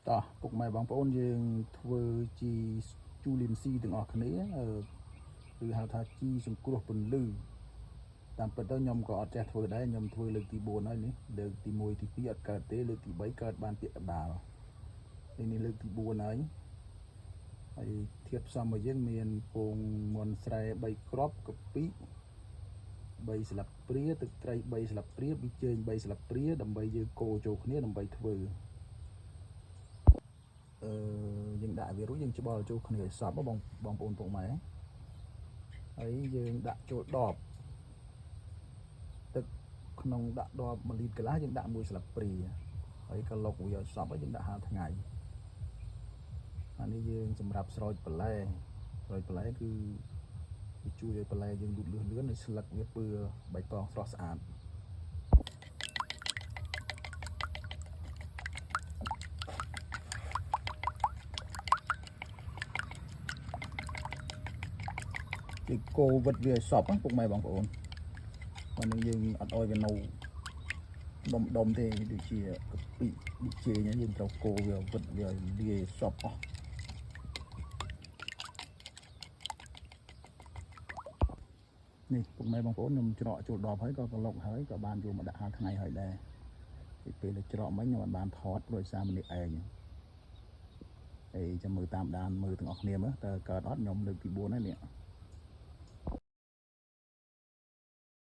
តោះពុកម៉ែបងប្អូនយើងធ្វើជីជូលីនស៊ីទាំងអស់គ្នាអឺឬហៅថាជីសង្គ្រោះពន្លឺតាមពិតទៅខ្ញុំក៏អត់ចេះធ្វើដែរខ្ញុំធ្វើលើកទី4ហើយនេះលើកទី1ទី2អត់កើតទេលើកទី3កើតបានពាក្យកណ្ដាលនេះនេះលើកទី4ហើយហើយធាតុផ្សំរបស់យើងមានពងមន់ស្រែ3គ្រាប់កាពិ3ស្លាបព្រាទឹកត្រី3ស្លាបព្រាប៊ីចេង3ស្លាបព្រាដើម្បីយើងកូរចូលគ្នាដើម្បីធ្វើ អឺយើងដាក់វារួចយើងច្បល់ចូលគ្នាឲ្យសព្វបងបងប្អូនពុកម៉ែហើយយើងដាក់ចូលដបទឹកក្នុងដាក់ដប1លីត្រកន្លះយើងដាក់មួយស្លាបព្រាហើយក៏លុកវាឲ្យសព្វហើយយើងដាក់ហាលថ្ងៃអានេះយើងសម្រាប់ស្រោចបន្លែស្រោចបន្លែគឺវាជួយឲ្យបន្លែយើងលូតលឿនលឿនហើយស្លឹកវាពើបៃតងស្រស់ស្អាត គេកូវិតវាឲ្យសពពុកម៉ែបងប្អូនអានេះយើងអត់ឲ្យវានៅដុំដុំទេដូចជាកាពិប៊ីចេងយើងត្រូវកូរវាវិតវាឲ្យលាយសពអស់នេះពុកម៉ែបងប្អូនខ្ញុំច្រកចូលដបហើយក៏ក្លុកហើយក៏បានយកមកដាក់ហាលថ្ងៃហើយដែរពីពេលទៅច្រកមិញខ្ញុំអត់បានថតដោយសារម្នាក់ឯងហើយចាំមើលតាមដានមើលទាំងអស់គ្នាមើលតើកើតអត់ខ្ញុំលើកទី4ហើយនេះ។